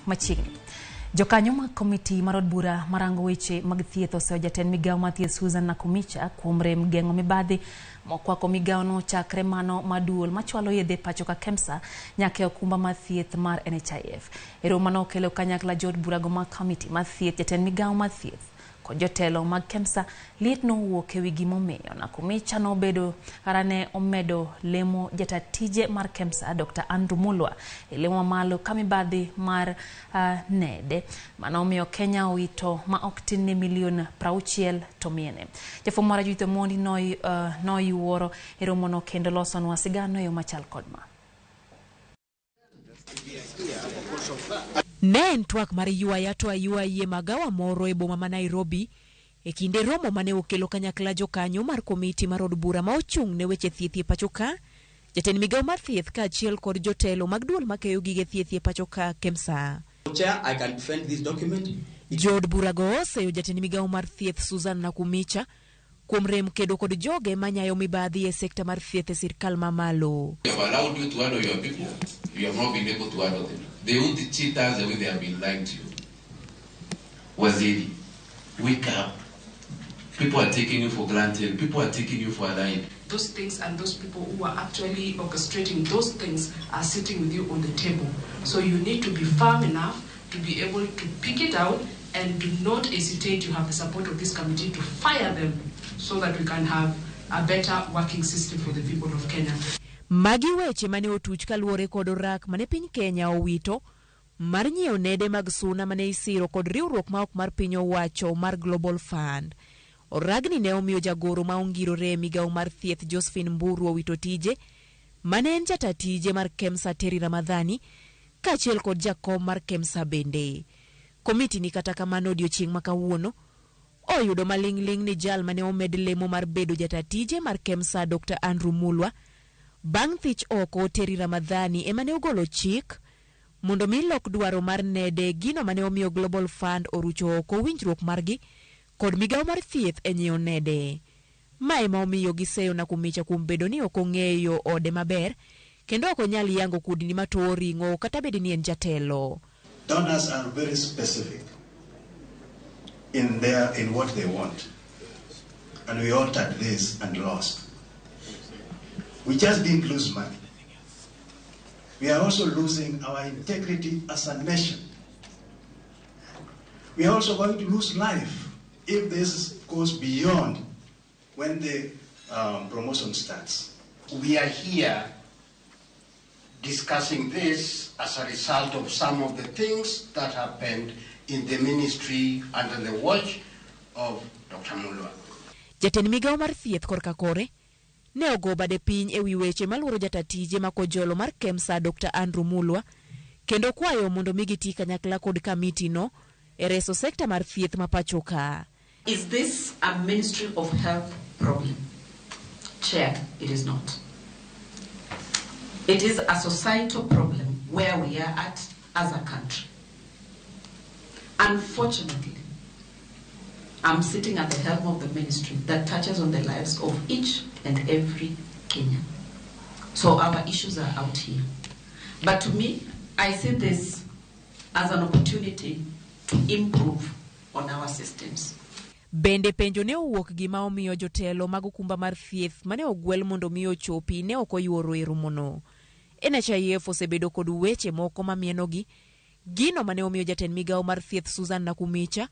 machiegni. Jokanyo mag komiti mar od bura marango weche mag thieth oseyo jatend migawo mar thieth Susan Nakhumicha kuom rem geng'o mibadhi mokwako migawono chakre mano maduol machwalo yedhe pacho ka KEMSA nyaka e okumba mar thieth mar NHIF. E romo manokelo kanyakla jood burago mag komiti mar thieth, jatend migawo mar thieth kod jotelo mag KEMSA liet nowuok ewi gimomiyo Nakhumicha nobedo kata ne omedo lemo jata tije mar KEMSA Dr. Andrew Mulwa e lemo mamalo ka mibadhi mar nede mano omiyo Kenya owito ma ok tin ne milion 60 to miene. Jafwambo marwa Judith Omondi noyuoro e romono kendo losonwa sigana e yo machal kod ma. Ne en twak mar ywaya to aywayi e magawa moro e boma ma Nairobi e kinde romo mane okelo kanyakla jokanyo mar komiti mar od bura ma ochung' ne weche thieth e pacho ka, jatend migawo mar thieth kaachiel kod jotelo mag duol makeyo gige thieth e pacho ka KEMSA. Chair, I can defend this document. Jood burago oseyo jatend migawo mar thieth Susan Nakhumicha kuom rem kedo kod joge manyayo mibadhi e sekta mar thieth e sirkal mamalo. We have allowed you to handle your people. You have not been able to handle them. They won't cheat us the way they have been lying to you. Waziri, wake up. People are taking you for granted. People are taking you for a ride. Those things and those people who are actually orchestrating those things are sitting with you on the table. So you need to be firm enough to be able to pick it out and do not hesitate. You have the support of this committee to fire them so that we can have a better working system for the people of Kenya. Magi weche mane otuch kaluwore kod orak mane piny Kenya owito mar nyiewo nede mag suna mane isiro kod riwruok ma ok mar piny owacho mar Global Fund. Oragni ne omiyo jagoro ma ongirore e migawo mar thieth Josephine Mburu owito tije mane en jata tije mar KEMSA Terry Ramadhani kaachiel kod jakom mar KEMSA bende. Komiti ni kata kamano odiochieng' ma kawuono oyudo maling'ling' ni jal mane omed lemo mar bedo jata tije mar KEMSA Dr. Andrew Mulwa bang' thich oko Terry Ramadhani ema ne ogolo chik mondo mi lok dwaro mar nede gino mane omiyo Global Fund orucho oko winjruok margi kod migawo mar thieth e nyiewo nede. Ma ema omiyo giseyo Nakhumicha kuom bedo ni ok ong'eyo ode maber kendo ok onyal yango kudni matowo ring'o kata bed ni en jatelo. Donors are very specific in what they want. And we altered this and lost. We just didn't lose money. We are also losing our integrity as a nation. We are also going to lose life if this goes beyond when the promotion starts. We are here discussing this as a result of some of the things that happened in the ministry under the watch of Dr. Mulwa. Jatend migawo mar thieth korka kore ne ogo bade piny ewi weche maluoro jata tije makojolo mar KEMSA Dr. Andrew Mulwa kendo kwayo mondo mi giti kanyakla kod kamiti no e reso sekta mar thieth ma pacho ka. Is this a Ministry of Health problem? Chair, it is not. It is a societal problem where we are at as a country. Unfortunately, I'm sitting at the helm of the ministry that touches on the lives of each and every Kenyan. So our issues are out here. But to me, I see this as an opportunity to improve on our systems. Bende penjo ne owuok gima omiyo jotelo mag okumba mar thieth mane ogwel mondo mi ochopi ne ok oyuoro e romono. NHIF osebedo kod weche moko mamienogi gino mane omiyo jatend migawo mar thieth Susan Nakhumicha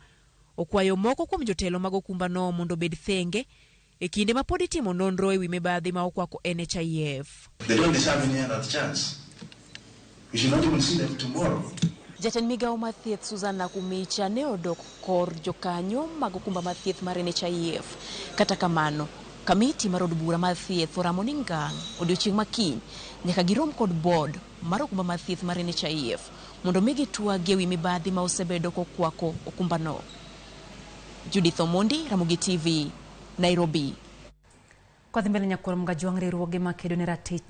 okwayo moko kuom jotelo mag okumbano mondo obed thenge e kinde ma pod itimo nonro ewi mibadhi ma okwako NHIF. They don't deserve any other chance. We should not even see them tomorrow. Jatend migawo mar thieth Susan Nakhumicha ne odok kor jokanyo mag okumba mar thieth mar NHIF. Kata kamano, kamiti mar od bura mar thieth oramo ni ngang' odiochieng' ma kiny nyaka girom kod board mar okumba mar thieth mar NHIF mondo mi gitwag ewi mibadhi ma osebedo kokwako okumbano. Judith Omondi, Ramogi TV, Nairobi. Kwadhi mbele nyakwar Mgajwang' riwruoge makedo ne ratich